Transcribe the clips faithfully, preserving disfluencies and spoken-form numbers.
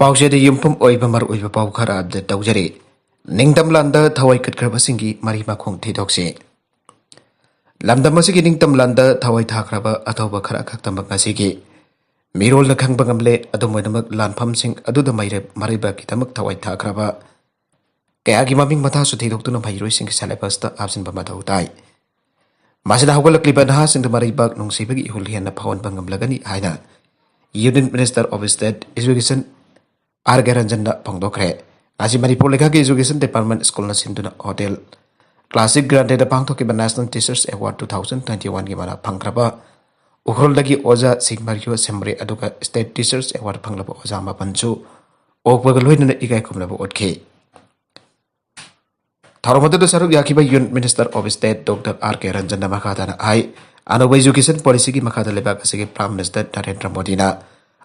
ꯄꯥꯎꯆꯦꯗ ꯌꯨꯝꯐꯝ ꯑꯣꯏꯕ ꯃꯔꯨꯑꯣꯏꯕ ꯄꯥꯎ ꯈꯔ ꯑꯞꯗꯦꯠ ꯇꯧꯖꯔꯤ꯫ ꯅꯤꯡꯇꯝ ꯂꯥꯟꯗ ꯊꯋꯥꯏ ꯀꯠꯈ꯭ꯔꯕꯁꯤꯡꯒꯤ ꯃꯔꯤ ꯃꯈꯣꯡ ꯊꯤꯗꯣꯛꯁꯤ꯫ ꯂꯝꯗꯝ ꯑꯁꯤꯒꯤ ꯅꯤꯡꯇꯝ ꯂꯥꯟꯗ ꯊꯋꯥꯏ ꯊꯥꯈ꯭ꯔꯕ ꯑꯊꯧꯕ ꯈꯔ ꯈꯛꯇꯃꯛ ꯉꯁꯤꯒꯤ ꯃꯤꯔꯣꯜꯅ ꯈꯪꯕ ꯉꯝꯂꯦ꯫ ꯑꯗꯨꯝ ꯑꯣꯏꯅꯃꯛ, ꯂꯥꯟꯐꯝꯁꯤꯡ ꯑꯗꯨꯗ ꯃꯩꯔꯦꯞ ꯃꯔꯩꯕꯥꯛꯀꯤꯗꯃꯛ ꯊꯋꯥꯏ ꯊꯥꯈ꯭ꯔꯕ ꯀꯌꯥꯒꯤ ꯃꯃꯤꯡ ꯃꯊꯥꯁꯨ ꯊꯤꯗꯣꯛꯇꯨꯅ ꯃꯍꯩꯔꯣꯏꯁꯤꯡꯒꯤ ꯁꯦꯂꯦꯕꯁꯇ ꯍꯥꯞꯆꯤꯟꯕ ꯃꯊꯧ ꯇꯥꯏ꯫ ꯃꯁꯤꯅ ꯍꯧꯒꯠꯂꯛꯂꯤꯕ ꯅꯍꯥꯁꯤꯡꯗ ꯃꯔꯩꯕꯥꯛ ꯅꯨꯡꯁꯤꯕꯒꯤ ꯏꯍꯨꯜ ꯍꯦꯟꯅ ꯐꯥꯎꯍꯟꯕ ꯉꯝꯂꯒꯅꯤ ꯍꯥꯏꯅ Union Minister of State Education R K ꯔꯟꯖꯟꯅ ꯐꯣꯡꯗꯣꯛꯈ꯭ꯔꯦ꯫ ꯉꯁꯤ ꯃꯅꯤꯄꯨꯔ ꯂꯩꯉꯥꯛꯀꯤ Education Department ꯁ꯭ꯀꯨꯜꯅ ꯁꯤꯟꯗꯨꯅ Hotel Classic Grandeꯗ ꯄꯥꯡꯊꯣꯛꯈꯤꯕ National Teachers Award two thousand twenty-oneꯒꯤ ꯃꯅꯥ ꯐꯪꯈ꯭ꯔꯕ ꯎꯈ꯭ꯔꯨꯜꯗꯒꯤ ꯑꯣꯖꯥ ꯁꯤꯡ ꯃꯔꯤꯌꯣ ꯁꯦꯝꯕ꯭ꯔꯦ, ꯑꯗꯨꯒ State Teachers Award ꯐꯪꯂꯕ ꯑꯣꯖꯥ ꯃꯥꯄꯟꯁꯨ ꯑꯣꯛꯄꯒ ꯂꯣꯏꯅꯅ ꯏꯀꯥꯏ ꯈꯨꯝꯅꯕ ꯎꯠꯈꯤ꯫ ꯊꯧꯔꯝ ꯑꯗꯨꯗ ꯁꯔꯨꯛ ꯌꯥꯈꯤꯕ Union Minister of State Doctor R K ꯔꯟꯖꯟꯅ ꯃꯈꯥ ꯇꯥꯅ ꯍꯥꯏ, ꯑꯅꯧꯕ Education Policyꯒꯤ ꯃꯈꯥꯗ ꯂꯩꯕꯥꯛ ꯑꯁꯤꯒꯤ Prime Minister ꯅꯔꯦꯟꯗ꯭ꯔ ꯃꯣꯗꯤꯅ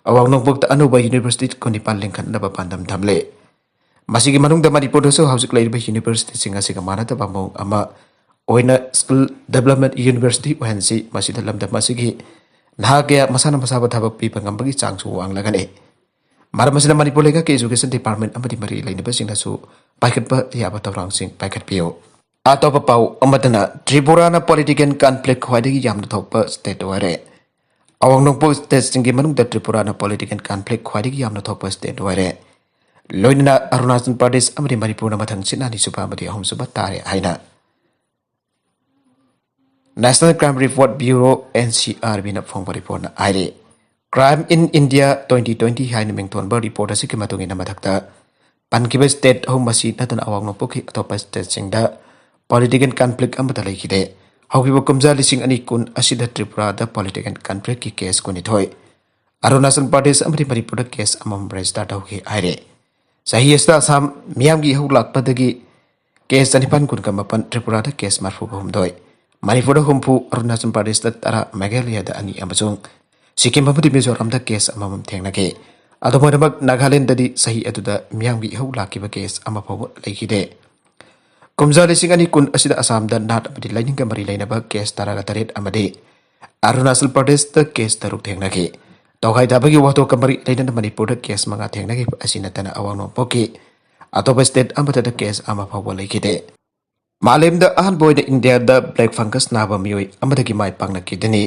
ꯑꯋꯥꯡ ꯅꯣꯡꯄꯣꯛꯇ ꯑꯅꯧꯕ University ꯀꯨꯟꯅꯤꯄꯥꯟ ꯂꯤꯡꯈꯠꯅꯕ ꯄꯥꯟꯗꯝ ꯊꯝꯂꯦ꯫ ꯃꯁꯤꯒꯤ ꯃꯅꯨꯡꯗ ꯃꯅꯤꯄꯨꯔꯗꯁꯨ ꯍꯧꯖꯤꯛ ꯂꯩꯔꯤꯕ Universityꯁꯤꯡ ꯑꯁꯤꯒ ꯃꯥꯟꯅꯗꯕ ꯃꯑꯣꯡ ꯑꯃ ꯑꯣꯏꯅ Skill Development University ꯑꯣꯏꯍꯟꯁꯤ, ꯃꯁꯤꯗ ꯂꯝꯗꯝ ꯑꯁꯤꯒꯤ ꯅꯍꯥ ꯀꯌꯥ ꯃꯁꯥꯅ ꯃꯁꯥꯕꯨ ꯊꯕꯛ ꯄꯤꯕ ꯉꯝꯕꯒꯤ ꯆꯥꯡꯁꯨ ꯋꯥꯡꯂꯒꯅꯤ꯫ ꯃꯔꯝ ꯑꯁꯤꯅ ꯃꯅꯤꯄꯨꯔ ꯂꯩꯉꯥꯛꯀꯤ Education Department ꯑꯃꯗꯤ ꯃꯔꯤ ꯂꯩꯅꯕꯁꯤꯡꯅꯁꯨ ꯄꯥꯏꯈꯠꯄ ꯌꯥꯕ ꯊꯧꯔꯥꯡꯁꯤꯡ ꯄꯥꯏꯈꯠꯄꯤꯌꯨ꯫ ꯑꯇꯣꯞꯄ ꯄꯥꯎ ꯑꯃꯗꯅ, ꯇ꯭ꯔꯤꯄꯨꯔꯥꯅ Political Conflict ꯈ꯭ꯋꯥꯏꯗꯒꯤ ꯌꯥꯝꯅ ꯊꯣꯛꯄ State ꯑꯣꯏꯔꯦ꯫ ꯑꯋꯥꯡ ꯅꯣꯡꯄꯣꯛ Stateꯁꯤꯡꯒꯤ ꯃꯅꯨꯡꯗ ꯇ꯭ꯔꯤꯄꯨꯔꯥꯅ Political Conflict ꯈ꯭ꯋꯥꯏꯗꯒꯤ ꯌꯥꯝꯅ ꯊꯣꯛꯄ State ꯑꯣꯏꯔꯦ꯫ ꯂꯣꯏꯅꯅ ꯑꯔꯨꯅꯥꯆꯜ ꯄ꯭ꯔꯗꯦꯁ ꯑꯃꯗꯤ ꯃꯅꯤꯄꯨꯔꯅ ꯃꯊꯪꯁꯤꯠꯅ ꯑꯅꯤꯁꯨꯕ ꯑꯃꯗꯤ ꯑꯍꯨꯝꯁꯨꯕ ꯇꯥꯔꯦ ꯍꯥꯏꯅ National Crime Report Bureau, NCRBꯅ ꯐꯣꯡꯕ reportꯅ ꯍꯥꯏꯔꯤ꯫ Crime in India twenty twenty ꯍꯥꯏꯅ ꯃꯤꯡꯊꯣꯟꯕ report ꯑꯁꯤꯒꯤ ꯃꯇꯨꯡ ꯏꯟꯅ, ꯃꯊꯛꯇ ꯄꯟꯈꯤꯕ State ꯑꯍꯨꯝ ꯑꯁꯤ ꯅꯠꯇꯅ ꯑꯋꯥꯡ ꯅꯣꯡꯄꯣꯛꯀꯤ ꯑꯇꯣꯞꯄ Stateꯁꯤꯡꯗ Political Conflict ꯑꯃꯠꯇ ꯂꯩꯈꯤꯗꯦ꯫ ꯍꯧꯈꯤꯕ ꯀꯨꯝꯖꯥ ꯂꯤꯁꯤꯡ ꯑꯅꯤ ꯀꯨꯟ ꯑꯁꯤꯗ ꯇ꯭ꯔꯤꯄꯨꯔꯥꯗ Political Conflictꯀꯤ case ꯀꯨꯟꯅꯤꯊꯣꯏ, ꯑꯔꯨꯅꯥꯆꯜ ꯄ꯭ꯔꯗꯦꯁ ꯑꯃꯗꯤ ꯃꯅꯤꯄꯨꯔꯗ case ꯑꯃꯃꯝ register ꯇꯧꯈꯤ ꯍꯥꯏꯔꯦ꯫ ꯆꯍꯤ ꯑꯁꯤꯗ ꯑꯁꯥꯝ ꯃꯤꯌꯥꯝꯒꯤ ꯏꯍꯧ ꯂꯥꯛꯄꯗꯒꯤ case ꯆꯅꯤꯄꯥꯟ ꯀꯨꯟꯒ ꯃꯥꯄꯟ, ꯇ꯭ꯔꯤꯄꯨꯔꯥꯗ case ꯃꯔꯐꯨꯒ ꯍꯨꯝꯗꯣꯏ, ꯃꯅꯤꯄꯨꯔꯗ ꯍꯨꯝꯐꯨ, ꯑꯔꯨꯅꯥꯆꯜ ꯄ꯭ꯔꯗꯦꯁꯇ ꯇꯔꯥ, ꯃꯦꯘꯥꯂꯌꯥꯗ ꯑꯅꯤ ꯑꯃꯁꯨꯡ ꯁꯤꯛꯀꯤꯝ ꯑꯃꯗꯤ ꯃꯤꯖꯣꯔꯥꯝꯗ case ꯑꯃꯃꯝ ꯊꯦꯡꯅꯈꯤ꯫ ꯑꯗꯨꯝ ꯑꯣꯏꯅꯃꯛ, ꯅꯥꯒꯥꯂꯦꯟꯗꯗꯤ ꯆꯍꯤ ꯑꯗꯨꯗ ꯃꯤꯌꯥꯝꯒꯤ ꯏꯍꯧ ꯂꯥꯛꯈꯤꯕ case ꯑꯃ ꯐꯥꯎꯕ ꯂꯩꯈꯤꯗꯦ꯫ ꯀꯨꯝꯖꯥ ꯂꯤꯁꯤꯡ ꯑꯅꯤ ꯀꯨꯟ ꯑꯁꯤꯗ ꯑꯁꯥꯝꯗ ꯅꯥꯠ ꯑꯃꯗꯤ ꯂꯥꯏꯅꯤꯡꯒ ꯃꯔꯤ ꯂꯩꯅꯕ case ꯇꯔꯥꯒ ꯇꯔꯦꯠ ꯑꯃꯗꯤ ꯑꯔꯨꯅꯥꯆꯜ ꯄ꯭ꯔꯗꯦꯁꯇ case ꯇꯔꯨꯛ ꯊꯦꯡꯅꯈꯤ꯫ ꯇꯧꯒꯥꯏ ꯇꯥꯕꯒꯤ ꯋꯥꯊꯣꯛꯀ ꯃꯔꯤ ꯂꯩꯅꯅ ꯃꯅꯤꯄꯨꯔꯗ ꯀꯦꯁ ꯃꯉꯥ ꯊꯦꯡꯅꯈꯤꯕ ꯑꯁꯤ ꯅꯠꯇꯅ ꯑꯋꯥꯡ ꯅꯣꯡꯄꯣꯛꯀꯤ ꯑꯇꯣꯞꯄ ꯁ꯭ꯇꯦꯠ ꯑꯃꯠꯇꯗ ꯀꯦꯁ ꯑꯃ ꯐꯥꯎꯕ ꯂꯩꯈꯤꯗꯦ꯫ ꯃꯥꯂꯦꯝꯗ ꯑꯍꯥꯟꯕ ꯑꯣꯏꯅ ꯏꯟꯗꯤꯌꯥꯗ ꯕ꯭ꯂꯦꯛ ꯐꯪꯒꯁ ꯅꯥꯕ ꯃꯤꯑꯣꯏ ꯑꯃꯗꯒꯤ ꯃꯥꯏ ꯄꯥꯛꯅ ꯀꯤꯗꯅꯤ,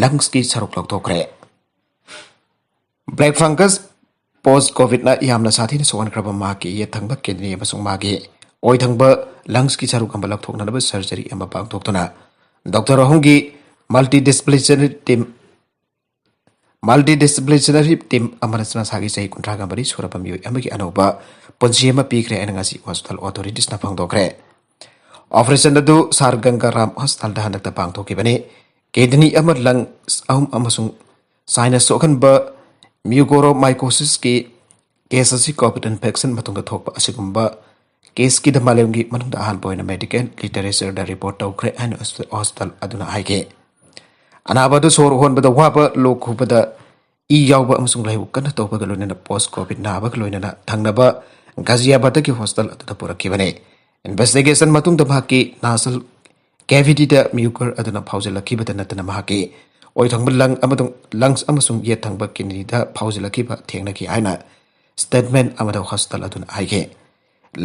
ꯂꯪꯁꯀꯤ ꯁꯔꯨꯛ ꯂꯧꯊꯣꯛꯈ꯭ꯔꯦ꯫ ꯕ꯭ꯂꯦꯛ ꯐꯪꯒꯁ ꯄꯣꯁ ꯀꯣꯚꯤꯗꯅ ꯌꯥꯝꯅ ꯁꯥꯊꯤꯅ ꯁꯣꯛꯍꯟꯈ꯭ꯔꯕ ꯃꯍꯥꯛꯀꯤ ꯌꯦꯠ ꯊꯪꯕ ꯀꯤꯗꯅꯤ ꯑꯃꯁꯨꯡ ꯃꯥꯒꯤ ꯑꯣꯏ ꯊꯪꯕ ꯂꯪꯁꯀꯤ ꯁꯔꯨꯛ ꯑꯃ ꯂꯧꯊꯣꯛꯅꯅꯕ ꯁꯔꯖꯔꯤ ꯑꯃ ꯄꯥꯡꯊꯣꯛꯇꯨꯅ ꯗꯣꯛꯇꯔ ꯑꯍꯨꯝꯒꯤ multidisciplinary team, multidisciplinary team ꯑꯃꯅ ꯃꯁꯥꯒꯤ ꯆꯍꯤ ꯀꯨꯟꯊ꯭ꯔꯥꯒ ꯃꯔꯤ ꯁꯨꯔꯕ ꯃꯤꯑꯣꯏ ꯑꯃꯒꯤ ꯑꯅꯧꯕ ꯄꯨꯟꯁꯤ ꯑꯃ ꯄꯤꯈ꯭ꯔꯦ ꯍꯥꯏꯅ ꯉꯁꯤ ꯍꯣꯁꯄꯤꯇꯥꯜ ꯑꯣꯊꯣꯔꯤꯇꯤꯁꯅ ꯐꯣꯡꯗꯣꯛꯈ꯭ꯔꯦ꯫ ꯑꯣꯄꯔꯦꯁꯟ ꯑꯗꯨ ꯁꯥꯔ ꯒꯪꯒꯥꯔꯥꯝ ꯍꯣꯁꯄꯤꯇꯥꯜꯗ ꯍꯟꯗꯛꯇ ꯄꯥꯡꯊꯣꯛꯈꯤꯕꯅꯤ꯫ ꯀꯤꯗꯅꯤ ꯑꯃ, ꯂꯪꯁ ꯑꯍꯨꯝ ꯑꯃꯁꯨꯡ ꯁꯥꯏꯅ ꯁꯣꯛꯍꯟꯕ ꯃ꯭ꯌꯨꯀꯣꯔꯣꯃꯥꯏꯀꯣꯁꯤꯁꯀꯤ ꯀꯦꯁ ꯑꯁꯤ ꯀꯣꯚꯤꯗ ꯏꯟꯐꯦꯛꯁꯟ ꯃꯇꯨꯡꯗ ꯊꯣꯛꯄ ꯑꯁꯤꯒꯨꯝꯕ ꯀꯦꯁꯀꯤꯗ ꯃꯥꯂꯦꯝꯒꯤ ꯃꯅꯨꯡꯗ ꯑꯍꯥꯟꯕ ꯑꯣꯏꯅ ꯃꯦꯗꯤꯀꯦꯜ ꯂꯤꯇꯔꯦꯆꯔꯗ ꯔꯤꯄꯣꯔꯠ ꯇꯧꯈ꯭ꯔꯦ ꯍꯥꯏꯅ ꯍꯣꯁꯄꯤꯇꯥꯜ ꯑꯗꯨꯅ ꯍꯥꯏꯈꯤ꯫ ꯑꯅꯥꯕ ꯑꯗꯨ ꯁꯣꯔ ꯍꯣꯟꯕꯗ ꯋꯥꯕ, ꯂꯣꯛ ꯈꯨꯕꯗ ꯏ ꯌꯥꯎꯕ ꯑꯃꯁꯨꯡ ꯂꯥꯏꯍꯧ ꯀꯟꯅ ꯇꯧꯕꯒ ꯂꯣꯏꯅꯅ ꯄꯣꯁ ꯀꯣꯚꯤꯗ ꯅꯥꯕꯒ ꯂꯣꯏꯅꯅ ꯊꯪꯅꯕ ꯒꯥꯖꯤꯌꯥꯕꯥꯗꯀꯤ ꯍꯣꯁꯄꯤꯇꯥꯜ ꯑꯗꯨꯗ ꯄꯨꯔꯛꯈꯤꯕꯅꯤ꯫ ꯏꯟꯚꯦꯁꯇꯤꯒꯦꯁꯟ ꯃꯇꯨꯡꯗ ꯃꯍꯥꯛꯀꯤ ꯅꯥꯁꯜ ꯀꯦꯚꯤꯇꯤꯗ ꯃ꯭ꯌꯨꯀꯔ ꯑꯗꯨꯅ ꯐꯥꯎꯖꯤꯜꯂꯛꯈꯤꯕꯗ ꯅꯠꯇꯅ ꯃꯍꯥꯛꯀꯤ ꯑꯣꯏꯊꯪꯕ ꯂꯪ ꯑꯃꯁꯨꯡ, ꯂꯪꯁ ꯑꯃꯁꯨꯡ ꯌꯦꯠ ꯊꯪꯕ ꯀꯤꯗꯅꯤꯗ ꯐꯥꯎꯖꯤꯜꯂꯛꯈꯤꯕ ꯊꯦꯡꯅꯈꯤ ꯍꯥꯏꯅ ꯁ꯭ꯇꯦꯠꯃꯦꯟ ꯑꯃꯗ ꯍꯣꯁꯄꯤꯇꯥꯜ ꯑꯗꯨꯅ ꯍꯥꯏꯈꯤ꯫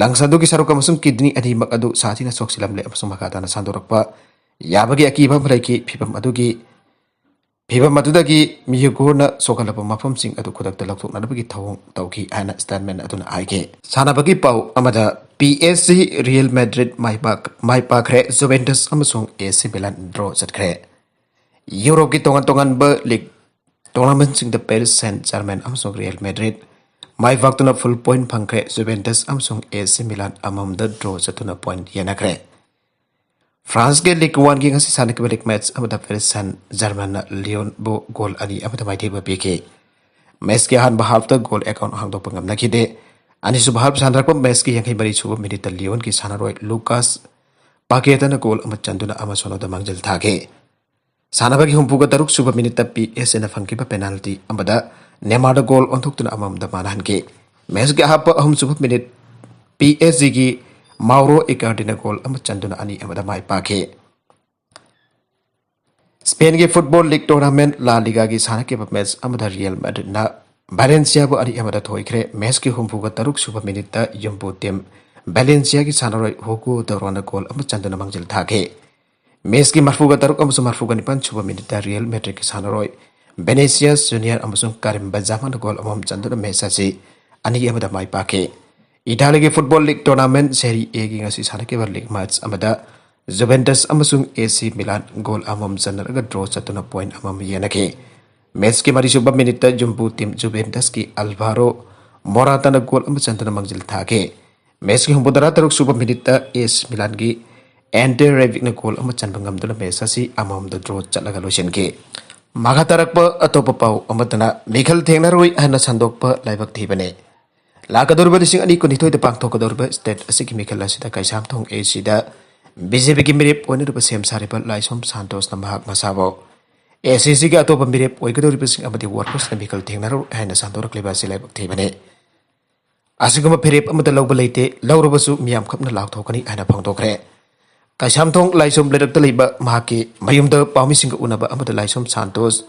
ꯂꯪꯁ ꯑꯗꯨꯒꯤ ꯁꯔꯨꯛ ꯑꯃꯁꯨꯡ ꯀꯤꯗꯅꯤ ꯑꯅꯤꯃꯛ ꯑꯗꯨ ꯁꯥꯊꯤꯅ ꯁꯣꯛꯆꯤꯜꯂꯝꯂꯦ ꯑꯃꯁꯨꯡ ꯃꯈꯥ ꯇꯥꯅ ꯁꯟꯗꯣꯔꯛꯄ ꯌꯥꯕꯒꯤ ꯑꯀꯤꯕ ꯑꯃ ꯂꯩꯈꯤ꯫ ꯐꯤꯚꯝ ꯑꯗꯨꯒꯤ, ꯐꯤꯚꯝ ꯑꯗꯨꯗꯒꯤ ꯃꯤꯌꯨꯒꯣꯔꯅ ꯁꯣꯛꯍꯜꯂꯕ ꯃꯐꯝꯁꯤꯡ ꯑꯗꯨ ꯈꯨꯗꯛꯇ ꯂꯧꯊꯣꯛꯅꯅꯕꯒꯤ ꯊꯧꯑꯣꯡ ꯇꯧꯈꯤ ꯍꯥꯏꯅ ꯁ꯭ꯇꯦꯠꯃꯦꯟ ꯑꯗꯨꯅ ꯍꯥꯏꯈꯤ꯫ ꯁꯥꯟꯅꯕꯒꯤ ꯄꯥꯎ ꯑꯃꯗ, ꯄꯤ ꯑꯦꯁ ꯖꯤ, ꯔꯤꯌꯦꯜ ꯃꯦꯗ꯭ꯔꯤꯗ ꯃꯥꯏ ꯄꯥꯛ-, ꯃꯥꯏ ꯄꯥꯛꯈ꯭ꯔꯦ꯫ ꯖꯨꯚꯦꯟꯇꯁ ꯑꯃꯁꯨꯡ ꯑꯦ ꯁꯤ ꯃꯤꯂꯥꯟ ꯗ꯭ꯔꯣ ꯆꯠꯈ꯭ꯔꯦ꯫ ꯌꯨꯔꯣꯞꯀꯤ ꯇꯣꯉꯥꯟ ꯇꯣꯉꯥꯟꯕ ꯂꯤꯒ ꯇꯣꯔꯅꯥꯃꯦꯟꯠꯁꯤꯡꯗ ꯄꯦꯔꯤꯁ ꯁꯦꯟ ꯖꯔꯃꯦꯟ ꯑꯃꯁꯨꯡ ꯔꯤꯌꯦꯜ ꯃꯦꯗ꯭ꯔꯤꯗ ꯃꯥꯏ ꯄꯥꯛꯇꯨꯅ ꯐꯨꯜ ꯄꯣꯏꯟꯠ ꯐꯪꯈ꯭ꯔꯦ꯫ ꯖꯨꯚꯦꯟꯇꯁ ꯑꯃꯁꯨꯡ ꯑꯦ ꯁꯤ ꯃꯤꯂꯥꯟ ꯑꯃꯃꯝꯗ ꯗ꯭ꯔꯣ ꯆꯠꯇꯨꯅ ꯄꯣꯏꯟꯠ ꯌꯦꯟꯅꯈ꯭ꯔꯦ꯫ ꯐ꯭ꯔꯥꯟꯁꯀꯤ ꯂꯤꯒ ꯋꯥꯟꯒꯤ ꯉꯁꯤ ꯁꯥꯟꯅꯈꯤꯕ ꯂꯤꯒ ꯃꯦꯠꯆ ꯑꯃꯗ ꯄꯦꯔꯤꯁ ꯁꯦꯟ ꯖꯔꯃꯟꯅ ꯂꯤꯌꯣꯟꯕꯨ ꯒꯣꯜ ꯑꯅꯤ ꯑꯃꯗ ꯃꯥꯏꯊꯤꯕ ꯄꯤꯈꯤ꯫ ꯃꯦꯠꯆꯀꯤ ꯑꯍꯥꯟꯕ ꯍꯥꯐꯇ ꯒꯣꯜ ꯑꯦꯀꯥꯎꯟꯠ ꯍꯥꯡꯗꯣꯛꯄ ꯉꯝꯅꯈꯤꯗꯦ꯫ ꯑꯅꯤꯁꯨꯕ ꯍꯥꯐ ꯁꯥꯟꯅꯔꯛꯄ ꯃꯦꯠꯆꯀꯤ ꯌꯥꯡꯈꯩ ꯃꯔꯤ ꯁꯨꯕ ꯃꯤꯅꯤꯠꯇ ꯂꯤꯌꯣꯟꯒꯤ ꯁꯥꯟꯅꯔꯣꯏ ꯂꯨꯀꯥꯁ ꯄꯥꯀꯦꯇꯅ ꯒꯣꯜ ꯑꯃ ꯆꯟꯗꯨꯅ ꯑꯃ ꯁꯣꯅꯣꯗ ꯃꯥꯡꯖꯤꯜ ꯊꯥꯈꯤ꯫ ꯁꯥꯟꯅꯕꯒꯤ ꯍꯨꯝꯐꯨꯒ ꯇꯔꯨꯛ ꯁꯨꯕ ꯃꯤꯅꯤꯠꯇ ꯄꯤ ꯑꯦꯁ ꯖꯤꯅ ꯐꯪꯈꯤꯕ ꯄꯦꯅꯥꯜꯇꯤ ꯑꯃꯗ ꯅꯦꯃꯥꯔꯗ ꯒꯣꯜ ꯑꯣꯟꯊꯣꯛꯇꯨꯅ ꯑꯃꯃꯝꯗ ꯃꯥꯟꯅꯍꯟꯈꯤ꯫ ꯃꯦꯠꯆꯀꯤ ꯑꯍꯥꯞꯄ ꯑꯍꯨꯝ ꯁꯨꯕ ꯃꯤꯅꯤꯠ ꯄꯤ ꯑꯦꯁ ꯖꯤꯒꯤ ꯃꯥꯎꯔꯣ ꯏꯀꯥꯔꯗꯤꯅ ꯒꯣꯜ ꯑꯃ ꯆꯟꯗꯨꯅ ꯑꯅꯤ ꯑꯃꯗ ꯃꯥꯏ ꯄꯥꯛꯈꯤ꯫ ꯁ꯭ꯄꯦꯟꯒꯤ ꯐꯨꯠꯕꯣꯜ ꯂꯤꯒ ꯇꯣꯔꯅꯥꯃꯦꯟꯠ ꯂꯥ ꯂꯤꯒꯥꯒꯤ ꯁꯥꯟꯅꯈꯤꯕ ꯃꯦꯆ ꯑꯃꯗ ꯔꯤꯌꯦꯜ ꯃꯦꯗ꯭ꯔꯤꯠꯅ ꯚꯦꯂꯦꯟꯁꯤꯌꯥꯕꯨ ꯑꯅꯤ ꯑꯃꯗ ꯊꯣꯏꯈ꯭ꯔꯦ꯫ ꯃꯦꯆꯀꯤ ꯍꯨꯝꯐꯨꯒ ꯇꯔꯨꯛ ꯁꯨꯕ ꯃꯤꯅꯤꯠꯇ ꯌꯨꯝꯕꯨ ꯇꯤꯝ ꯚꯦꯂꯦꯟꯁꯤꯌꯥꯒꯤ ꯁꯥꯟꯅꯔꯣꯏ ꯍꯨꯒꯣ ꯗꯣꯔꯣꯟꯅ ꯒꯣꯜ ꯑꯃ ꯆꯟꯗꯨꯅ ꯃꯥꯡꯖꯤꯜ ꯊꯥꯈꯤ꯫ ꯃꯦꯆꯀꯤ ꯃꯔꯐꯨꯒ ꯇꯔꯨꯛ ꯑꯃꯁꯨꯡ ꯃꯔꯐꯨꯒ ꯅꯤꯄꯥꯟ ꯁꯨꯕ ꯃꯤꯅꯤꯠꯇ ꯔꯤꯌꯦꯜ ꯃꯦꯗ꯭ꯔꯤꯠꯀꯤ ꯁꯥꯟꯅꯔꯣꯏ ꯚꯦꯅꯤꯁꯤꯌꯁ ꯖꯨꯅꯤꯌꯔ ꯑꯃꯁꯨꯡ ꯀꯥꯔꯤꯝ ꯕꯦꯟꯖꯥꯃꯥꯅ ꯒꯣꯜ ꯑꯃꯃꯝ ꯆꯟꯗꯨꯅ ꯃꯦꯆ ꯑꯁꯤ ꯑꯅꯤ ꯑꯃꯗ ꯃꯥꯏ ꯄꯥꯛꯈꯤ꯫ ꯏꯇꯥꯂꯤꯒꯤ ꯐꯨꯠꯕꯣꯜ ꯂꯤꯒ ꯇꯣꯔꯅꯥꯃꯦꯟꯠ ꯁꯦꯔꯤ ꯑꯦꯒꯤ ꯉꯁꯤ ꯁꯥꯟꯅꯈꯤꯕ ꯂꯤꯒ ꯃꯦꯆ ꯑꯃꯗ ꯖꯨꯚꯦꯟꯇꯁ ꯑꯃꯁꯨꯡ ꯑꯦ ꯁꯤ ꯃꯤꯂꯥꯟ ꯒꯣꯜ ꯑꯃꯃꯝ ꯆꯟꯅꯔꯒ ꯗ꯭ꯔꯣ ꯆꯠꯇꯨꯅ ꯄꯣꯏꯟꯠ ꯑꯃꯃꯝ ꯌꯦꯟꯅꯈꯤ꯫ ꯃꯦꯆꯀꯤ ꯃꯔꯤꯁꯨꯕ ꯃꯤꯅꯤꯠꯇ ꯌꯨꯝꯕꯨ ꯇꯤꯝ ꯖꯨꯚꯦꯟꯇꯁꯀꯤ ꯑꯜꯚꯥꯔꯣ ꯃꯣꯔꯥꯇꯥꯅ ꯒꯣꯜ ꯑꯃ ꯆꯟꯗꯨꯅ ꯃꯥꯡꯖꯤꯜ ꯊꯥꯈꯤ꯫ ꯃꯦꯆꯀꯤ ꯍꯨꯝꯐꯨꯇꯔꯥ ꯇꯔꯨꯛ ꯁꯨꯕ ꯃꯤꯅꯤꯠꯇ ꯑꯦ ꯁꯤ ꯃꯤꯂꯥꯟꯒꯤ ꯑꯦꯟꯗ꯭ꯔꯦ ꯔꯦꯕꯤꯛꯅ ꯒꯣꯜ ꯑꯃ ꯆꯟꯕ ꯉꯝꯗꯨꯅ ꯃꯦꯆ ꯑꯁꯤ ꯑꯃꯃꯝꯗ ꯗ꯭ꯔꯣ ꯆꯠꯂꯒ ꯂꯣꯏꯁꯤꯟꯈꯤ꯫ ꯃꯈꯥ ꯇꯥꯔꯛꯄ ꯑꯇꯣꯞꯄ ꯄꯥꯎ ꯑꯃꯗꯅ ꯃꯤꯈꯜ ꯊꯦꯡꯅꯔꯣꯏ ꯍꯥꯏꯅ ꯁꯟꯗꯣꯛꯄ ꯂꯥꯏꯕꯛ ꯊꯤꯕꯅꯤ꯫ ꯂꯥꯛꯀꯗꯧꯔꯤꯕ ꯂꯤꯁꯤꯡ ꯑꯅꯤ ꯀꯨꯟꯅꯤꯊꯣꯏꯗ ꯄꯥꯡꯊꯣꯛꯀꯗꯧꯔꯤꯕ ꯁ꯭ꯇꯦꯠ ꯑꯁꯤꯒꯤ ꯃꯤꯈꯜ ꯑꯁꯤꯗ ꯀꯩꯁꯥꯝꯊꯣꯡ ꯑꯦ ꯁꯤꯗ ꯕꯤ ꯖꯦ ꯄꯤꯒꯤ ꯃꯤꯔꯦꯞ ꯑꯣꯏꯅꯔꯤꯕ ꯁꯦꯝ ꯁꯥꯔꯤꯕ ꯂꯥꯏꯁꯣꯝ ꯁꯥꯟꯇꯣꯁꯅ ꯃꯍꯥꯛ ꯃꯁꯥꯕꯨ ꯑꯦ ꯁꯤ ꯁꯤꯒꯤ ꯑꯇꯣꯞꯄ ꯃꯤꯔꯦꯞ ꯑꯣꯏꯒꯗꯧꯔꯤꯕꯁꯤꯡ ꯑꯃꯗꯤ ꯋꯥꯔꯀꯔꯁꯅ ꯃꯤꯈꯜ ꯊꯦꯡꯅꯔꯣꯏ ꯍꯥꯏꯅ ꯁꯟꯗꯣꯔꯛꯂꯤꯕ ꯑꯁꯤ ꯂꯥꯏꯕꯛ ꯊꯤꯕꯅꯤ꯫ ꯑꯁꯤꯒꯨꯝꯕ ꯐꯤꯔꯦꯞ ꯑꯃꯠꯇ ꯂꯧꯕ ꯂꯩꯇꯦ, ꯂꯧꯔꯕꯁꯨ ꯃꯤꯌꯥꯝ ꯈꯞꯅ ꯂꯥꯎꯊꯣꯛꯀꯅꯤ ꯍꯥꯏꯅ ꯐꯣꯡꯗꯣꯛꯈ꯭ꯔꯦ꯫ ꯀꯩꯁꯥꯝꯊꯣꯡ ꯂꯥꯏꯁꯣꯝ ꯂꯩꯔꯛꯇ ꯂꯩꯕ ꯃꯍꯥꯛꯀꯤ ꯃꯌꯨꯝꯗ ꯄꯥꯎꯃꯤꯁꯤꯡꯒ ꯎꯅꯕ ꯑꯃꯗ ꯂꯥꯏꯁꯣꯝ ꯁꯥꯟꯇꯣꯁ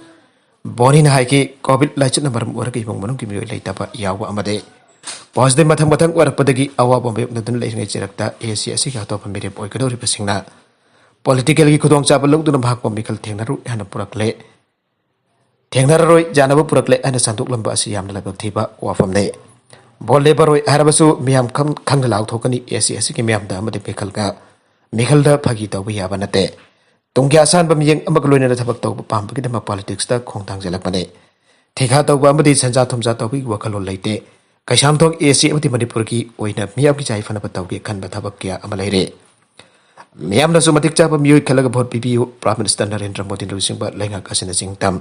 ꯕꯣꯅꯤꯅ ꯍꯥꯏꯈꯤ, ꯀꯣꯚꯤꯗ ꯂꯥꯏꯆꯠꯅ ꯃꯔꯝ ꯑꯣꯏꯔꯒ ꯏꯃꯨꯡ ꯃꯅꯨꯡꯒꯤ ꯃꯤꯑꯣꯏ ꯂꯩꯇꯕ ꯌꯥꯎꯕ ꯑꯃꯗꯤ ꯄꯣꯖꯤꯇꯤꯚ ꯃꯊꯪ ꯃꯊꯪ ꯑꯣꯏꯔꯛꯄꯗꯒꯤ ꯑꯋꯥꯕ ꯃꯥꯌꯣꯛꯅꯗꯨꯅ ꯂꯩꯔꯤꯉꯩ ꯆꯩꯔꯛꯇ ꯑꯦ ꯁꯤ ꯑꯁꯤꯒꯤ ꯑꯇꯣꯞꯄ ꯃꯤꯔꯦꯞ ꯑꯣꯏꯒꯗꯧꯔꯤꯕꯁꯤꯡꯅ ꯄꯣꯂꯤꯇꯤꯀꯦꯜꯒꯤ ꯈꯨꯗꯣꯡꯆꯥꯕ ꯂꯧꯗꯨꯅ ꯃꯍꯥꯛꯄꯨ ꯃꯤꯈꯜ ꯊꯦꯡꯅꯔꯨ ꯍꯥꯏꯅ ꯄꯨꯔꯛꯂꯦ꯫ ꯊꯦꯡꯅꯔꯔꯣꯏ, ꯌꯥꯅꯕ ꯄꯨꯔꯛꯂꯦ ꯍꯥꯏꯅ ꯁꯟꯗꯣꯛꯂꯝꯕ ꯑꯁꯤ ꯌꯥꯝꯅ ꯂꯥꯏꯕꯛ ꯊꯤꯕ ꯋꯥꯐꯝꯅꯤ꯫ ꯚꯣꯠ ꯂꯦꯞꯄꯔꯣꯏ ꯍꯥꯏꯔꯕꯁꯨ ꯃꯤꯌꯥꯝ ꯈꯪ-, ꯈꯪꯅ ꯂꯥꯎꯊꯣꯛꯀꯅꯤ, ꯑꯦ ꯁꯤ ꯑꯁꯤꯒꯤ ꯃꯤꯌꯥꯝꯗ ꯑꯃꯗꯤ ꯃꯤꯈꯜꯒ, ꯃꯤꯈꯜꯗ ꯐꯥꯒꯤ ꯇꯧꯕ ꯌꯥꯕ ꯅꯠꯇꯦ꯫ ꯇꯨꯡꯒꯤ ꯑꯁꯥꯟꯕ ꯃꯤꯠꯌꯦꯡ ꯑꯃꯒ ꯂꯣꯏꯅꯅ ꯊꯕꯛ ꯇꯧꯕ ꯄꯥꯝꯕꯒꯤꯗꯃꯛ ꯄꯣꯂꯤꯇꯤꯛꯁꯇ ꯈꯣꯡ ꯊꯥꯡꯖꯤꯜꯂꯛꯄꯅꯤ꯫ ꯊꯤꯈꯥ ꯇꯧꯕ ꯑꯃꯗꯤ ꯁꯦꯟꯖꯥ ꯊꯨꯝꯖꯥ ꯇꯧꯕꯒꯤ ꯋꯥꯈꯜꯂꯣꯟ ꯂꯩꯇꯦ꯫ ꯀꯩꯁꯥꯝꯊꯣꯡ ꯑꯦ ꯁꯤ ꯑꯃꯗꯤ ꯃꯅꯤꯄꯨꯔꯒꯤ ꯑꯣꯏꯅ ꯃꯤꯌꯥꯝꯒꯤ ꯌꯥꯏꯐꯅꯕ ꯇꯧꯒꯦ ꯈꯟꯕ ꯊꯕꯛ ꯀꯌꯥ ꯑꯃ ꯂꯩꯔꯦ꯫ ꯃꯤꯌꯥꯝꯅꯁꯨ ꯃꯇꯤꯛ ꯆꯥꯕ ꯃꯤꯑꯣꯏ ꯈꯜꯂꯒ ꯚꯣꯠ ꯄꯤꯕꯤꯌꯨ꯫ ꯄ꯭ꯔꯥꯏꯝ ꯃꯤꯅꯤꯁꯇꯔ ꯅꯔꯦꯟꯗ꯭ꯔ ꯃꯣꯗꯤꯅ ꯂꯨꯆꯤꯡꯕ ꯂꯩꯉꯥꯛ ꯑꯁꯤꯅ ꯆꯤꯡꯗꯝ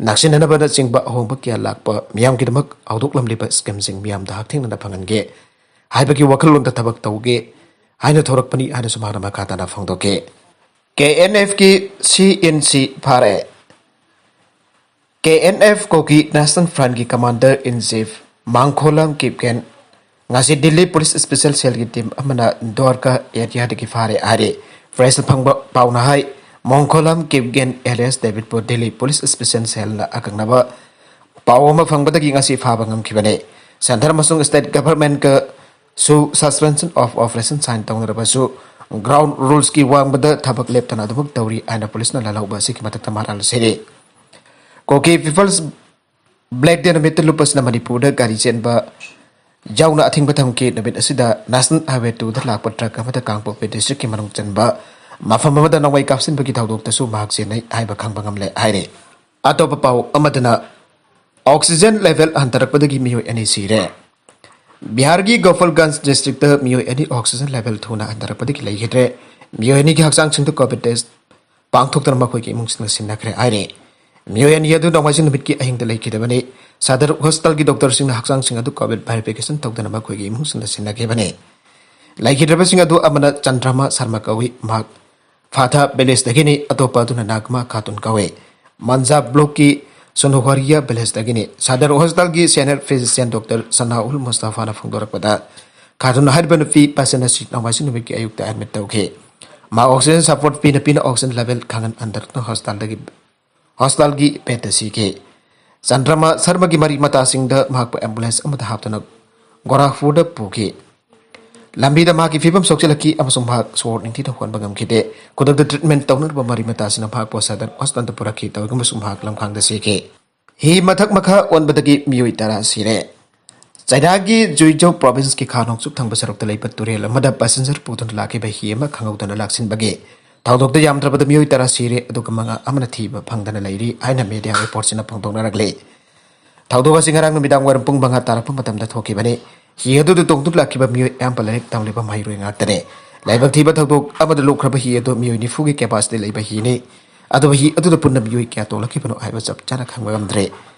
ꯅꯛꯁꯤꯟꯅꯅꯕꯅꯆꯤꯡꯕ ꯑꯍꯣꯡꯕ ꯀꯌꯥ ꯂꯥꯛꯄ, ꯃꯤꯌꯥꯝꯒꯤꯗꯃꯛ ꯍꯧꯗꯣꯛꯂꯝꯂꯤꯕ ꯁ꯭ꯀꯤꯝꯁꯤꯡ ꯃꯤꯌꯥꯝꯗ ꯍꯛꯊꯦꯡꯅꯅ ꯐꯪꯍꯟꯒꯦ ꯍꯥꯏꯕꯒꯤ ꯋꯥꯈꯜꯂꯣꯟꯗ ꯊꯕꯛ ꯇꯧꯒꯦ ꯍꯥꯏꯅ ꯊꯣꯔꯛꯄꯅꯤ ꯍꯥꯏꯅꯁꯨ ꯃꯍꯥꯛꯅ ꯃꯈꯥ ꯇꯥꯅ ꯐꯣꯡꯗꯣꯛꯈꯤ꯫ ꯀꯦ ꯑꯦꯟ ꯑꯦꯐꯀꯤ ꯁꯤ ꯑꯦꯟ ꯁꯤ ꯐꯥꯔꯦ꯫ K N F Kuki national ꯐ꯭ꯔꯟꯠꯀꯤ commander in chief Mangkholam Kipgen ꯉꯁꯤ ꯗꯤꯜꯂꯤ ꯄꯨꯂꯤꯁ ꯁ꯭ꯄꯦꯁꯦꯜ ꯁꯦꯜꯒꯤ ꯇꯤꯝ ꯑꯃꯅ ꯗ꯭ꯋꯥꯔꯀꯥ ꯑꯦꯔꯤꯌꯥꯗꯒꯤ ꯐꯥꯔꯦ ꯍꯥꯏꯔꯤ꯫ ꯄ꯭ꯔꯦꯁꯇ ꯐꯪꯕ ꯄꯥꯎꯅ ꯍꯥꯏ, ꯃꯣꯡꯈꯣꯂꯝ ꯀꯤꯞꯒꯦꯟ alias ꯗꯦꯕꯤꯠꯄꯨ ꯗꯤꯜꯂꯤ ꯄꯨꯂꯤꯁ ꯁ꯭ꯄꯦꯁꯦꯜ ꯁꯦꯜꯅ ꯑꯀꯛꯅꯕ ꯄꯥꯎ ꯑꯃ ꯐꯪꯕꯗꯒꯤ ꯉꯁꯤ ꯐꯥꯕ ꯉꯝꯈꯤꯕꯅꯤ꯫ ꯁꯦꯟꯇꯔ ꯑꯃꯁꯨꯡ ꯁ꯭ꯇꯦꯠ ꯒꯚꯔꯟꯃꯦꯟꯠꯀ ꯁꯨ suspension of operation sign ꯇꯧꯅꯔꯕꯁꯨ, ground rules ꯀꯤ ꯋꯥꯡꯃꯗ ꯊꯕꯛ ꯂꯦꯞꯇꯅ ꯑꯗꯨꯃꯛ ꯇꯧꯔꯤ ꯍꯥꯏꯅ ꯄꯨꯂꯤꯁꯅ ꯂꯥꯜꯍꯧꯕ ꯑꯁꯤꯒꯤ ꯃꯊꯛꯇ ꯃꯔꯥꯜ ꯁꯤꯔꯤ꯫ ꯀꯨꯀꯤ ꯄꯤꯄꯜꯁ ꯕ꯭ꯂꯦꯛ ꯗꯦ ꯅꯨꯃꯤꯠꯇ ꯂꯨꯞꯄꯁꯤꯅ ꯃꯅꯤꯄꯨꯔꯗ ꯒꯥꯔꯤ ꯆꯦꯟꯕ ꯌꯥꯎꯅ ꯑꯊꯤꯡꯕ ꯊꯝꯈꯤ꯫ ꯅꯨꯃꯤꯠ ꯑꯁꯤꯗ National Highway two ꯗ ꯂꯥꯛꯄ ꯇ꯭ꯔꯛ ꯑꯃꯗ ꯀꯥꯡꯄꯣꯛꯄꯤ ꯗꯤꯁꯇ꯭ꯔꯤꯛꯀꯤ ꯃꯅꯨꯡ ꯆꯟꯕ ꯃꯐꯝ ꯑꯃꯗ ꯅꯣꯡꯃꯩ ꯀꯥꯞꯁꯤꯟꯕꯒꯤ ꯊꯧꯗꯣꯛꯇꯁꯨ ꯃꯍꯥꯛ ꯆꯦꯟꯅꯩ ꯍꯥꯏꯕ ꯈꯪꯕ ꯉꯝꯂꯦ ꯍꯥꯏꯔꯤ꯫ ꯑꯇꯣꯞꯄ ꯄꯥꯎ ꯑꯃꯗꯅ, oxygen level ꯍꯟꯊꯔꯛꯄꯗꯒꯤ ꯃꯤꯑꯣꯏ ꯑꯅꯤ ꯁꯤꯔꯦ꯫ ꯕꯤꯍꯥꯔꯒꯤ ꯒꯣꯄꯥꯜꯒꯟꯖ ꯗꯤꯁꯇ꯭ꯔꯤꯛꯇ ꯃꯤꯑꯣꯏ ꯑꯅꯤ oxygen level ꯊꯨꯅ ꯍꯟꯊꯔꯛꯄꯗꯒꯤ ꯂꯩꯈꯤꯗ꯭ꯔꯦ꯫ ꯃꯤꯑꯣꯏ ꯑꯅꯤꯒꯤ ꯍꯛꯆꯥꯡꯁꯤꯡꯗꯨ COVID test ꯄꯥꯡꯊꯣꯛꯇꯨꯅ ꯃꯈꯣꯏꯒꯤ ꯏꯃꯨꯡꯁꯤꯡꯅ ꯁꯤꯟꯅꯈ꯭ꯔꯦ ꯍꯥꯏꯔꯤ꯫ ꯃꯤꯑꯣꯏ ꯑꯅꯤ ꯑꯗꯨ ꯅꯣꯡꯃꯥꯏꯖꯤꯡ ꯅꯨꯃꯤꯠꯀꯤ ꯑꯍꯤꯡꯗ ꯂꯩꯈꯤꯗꯕꯅꯤ꯫ ꯁꯗꯔ ꯍꯣꯁꯄꯤꯇꯥꯜꯒꯤ ꯗꯣꯛꯇꯔꯁꯤꯡꯅ ꯍꯛꯆꯥꯡꯁꯤꯡ ꯑꯗꯨ COVID verification ꯇꯧꯗꯨꯅ ꯃꯈꯣꯏꯒꯤ ꯏꯃꯨꯡꯁꯤꯡꯗ ꯁꯤꯟꯅꯈꯤꯕꯅꯤ꯫ ꯂꯩꯈꯤꯗ꯭ꯔꯕꯁꯤꯡ ꯑꯗꯨ ꯑꯃꯅ ꯆꯟꯗ꯭ꯔꯃꯥ ꯁꯔꯃ ꯀꯧꯏ, ꯃꯍꯥꯛ ꯐꯥꯊꯥ ꯚꯤꯂꯦꯖꯇꯒꯤꯅꯤ, ꯑꯇꯣꯞꯄ ꯑꯗꯨꯅ ꯅꯥꯒꯃꯥ ꯈꯥꯇꯨꯟ ꯀꯧꯏ꯫ ꯃꯟꯖꯥ ꯕ꯭ꯂꯣꯛꯀꯤ ꯁꯣꯅꯣꯍꯔꯤꯌꯥ ꯚꯤꯂꯦꯖꯇꯒꯤꯅꯤ꯫ ꯁꯗꯔ ꯍꯣꯁꯄꯤꯇꯥꯜꯒꯤ ꯁꯦꯅꯤꯌꯔ ꯐꯤꯖꯤꯁꯤꯌꯥꯟ ꯗꯣꯛꯇꯔ ꯁꯅꯥꯎꯜ ꯃꯨꯁꯇꯐꯥꯅ ꯐꯣꯡꯗꯣꯔꯛꯄꯗ, ꯈꯥꯇꯨꯟ ꯍꯥꯏꯔꯤꯕ ꯅꯨꯄꯤ ꯄꯦꯁꯦꯟ ꯑꯁꯤ ꯅꯣꯡꯃꯥꯏꯖꯤꯡ ꯅꯨꯃꯤꯠꯀꯤ ꯑꯌꯨꯛꯇ ꯑꯦꯗꯃꯤꯠ ꯇꯧꯈꯤ꯫ ꯃꯍꯥꯛ oxygen support ꯄꯤꯅ ꯄꯤꯅ oxygen level ꯈꯪꯍꯟ ꯍꯟꯊꯔꯛꯇꯨꯅ ꯍꯣꯁꯄꯤꯇꯥꯜꯗꯒꯤ, ꯍꯣꯁꯄꯤꯇꯥꯜꯒꯤ ꯕꯦꯗꯇ ꯁꯤꯈꯤ꯫ ꯆꯟꯗ꯭ꯔꯃꯥ ꯁꯔꯃꯒꯤ ꯃꯔꯤ ꯃꯇꯥꯁꯤꯡꯗ ꯃꯍꯥꯛꯄꯨ ꯑꯦꯝꯕꯨꯂꯦꯟꯁ ꯑꯃꯗ ꯍꯥꯞꯇꯨꯅ ꯒꯣꯔꯥꯈꯄꯨꯔꯗ ꯄꯨꯈꯤ꯫ ꯂꯝꯕꯤꯗ ꯃꯍꯥꯛꯀꯤ ꯐꯤꯕꯝ ꯁꯣꯛꯆꯤꯜꯂꯛꯈꯤ ꯑꯃꯁꯨꯡ ꯃꯍꯥꯛ ꯁꯣꯔ ꯅꯤꯡꯊꯤꯅ ꯍꯣꯟꯕ ꯉꯝꯈꯤꯗꯦ꯫ ꯈꯨꯗꯛꯇ ꯇ꯭ꯔꯤꯠꯃꯦꯟꯠ ꯇꯧꯅꯅꯕ ꯃꯔꯤ ꯃꯇꯥꯁꯤꯡꯅ ꯃꯍꯥꯛꯄꯨ ꯁꯗꯔ ꯍꯣꯁꯄꯤꯇꯥꯜꯗ ꯄꯨꯔꯛꯈꯤ, ꯇꯧꯏꯒꯨꯝꯕꯁꯨ ꯃꯍꯥꯛ ꯂꯝꯈꯥꯡꯗ ꯁꯤꯈꯤ꯫ ꯍꯤ ꯃꯊꯛ ꯃꯈꯥ ꯑꯣꯟꯕꯗꯒꯤ ꯃꯤꯑꯣꯏ ꯇꯔꯥ ꯁꯤꯔꯦ꯫ ꯆꯩꯅꯥꯒꯤ ꯖꯨꯏꯖꯧ ꯄ꯭ꯔꯣꯚꯤꯟꯁꯀꯤ ꯈꯥ ꯅꯣꯡꯆꯨꯞ ꯊꯪꯕ ꯁꯔꯨꯛꯇ ꯂꯩꯕ ꯇꯨꯔꯦꯜ ꯑꯃꯗ ꯄꯦꯁꯦꯟꯖꯔ ꯄꯨꯗꯨꯅ ꯂꯥꯛꯈꯤꯕ ꯍꯤ ꯑꯃ ꯈꯪꯍꯧꯗꯅ ꯂꯥꯛꯁꯤꯟꯕꯒꯤ ꯊꯧꯗꯣꯛꯇ ꯌꯥꯝꯗ꯭ꯔꯕꯗ ꯃꯤꯑꯣꯏ ꯇꯔꯥ ꯁꯤꯔꯦ, ꯑꯗꯨꯒ ꯃꯉꯥ ꯑꯃꯅ ꯊꯤꯕ ꯐꯪꯗꯅ ꯂꯩꯔꯤ ꯍꯥꯏꯅ ꯃꯦꯗꯤꯌꯥ ꯔꯤꯄꯣꯔꯠꯁꯤꯡꯅ ꯐꯣꯡꯗꯣꯛꯅꯔꯛꯂꯤ꯫ ꯊꯧꯗꯣꯛ ꯑꯁꯤ ꯉꯔꯥꯡ ꯅꯨꯃꯤꯗꯥꯡ ꯋꯥꯏꯔꯝ ꯄꯨꯡ ꯃꯉꯥ ꯇꯥꯔꯛꯄ ꯃꯇꯝꯗ ꯊꯣꯛꯈꯤꯕꯅꯤ꯫ ꯍꯤ ꯑꯗꯨꯗ ꯇꯣꯡꯗꯨꯅ ꯂꯥꯛꯈꯤꯕ ꯃꯤꯑꯣꯏ ꯑꯌꯥꯝꯕ ꯂꯥꯏꯔꯤꯛ ꯇꯝꯂꯤꯕ ꯃꯍꯩꯔꯣꯏ ꯉꯥꯛꯇꯅꯤ꯫ ꯂꯥꯏꯕꯛ ꯊꯤꯕ ꯊꯧꯗꯣꯛ ꯑꯃꯗ ꯂꯨꯞꯈ꯭ꯔꯕ ꯍꯤ ꯑꯗꯨ ꯃꯤꯑꯣꯏ ꯅꯤꯐꯨꯒꯤ ꯀꯦꯄꯥꯁꯤꯇꯤ ꯂꯩꯕ ꯍꯤꯅꯤ꯫ ꯑꯗꯨꯕꯨ ꯍꯤ ꯑꯗꯨꯗ ꯄꯨꯟꯅ ꯃꯤꯑꯣꯏ ꯀꯌꯥ ꯇꯣꯡꯂꯛꯈꯤꯕꯅꯣ ꯍꯥꯏꯕ ꯆꯞ ꯆꯥꯅ ꯈꯪꯕ ꯉꯝꯗ꯭ꯔꯦ꯫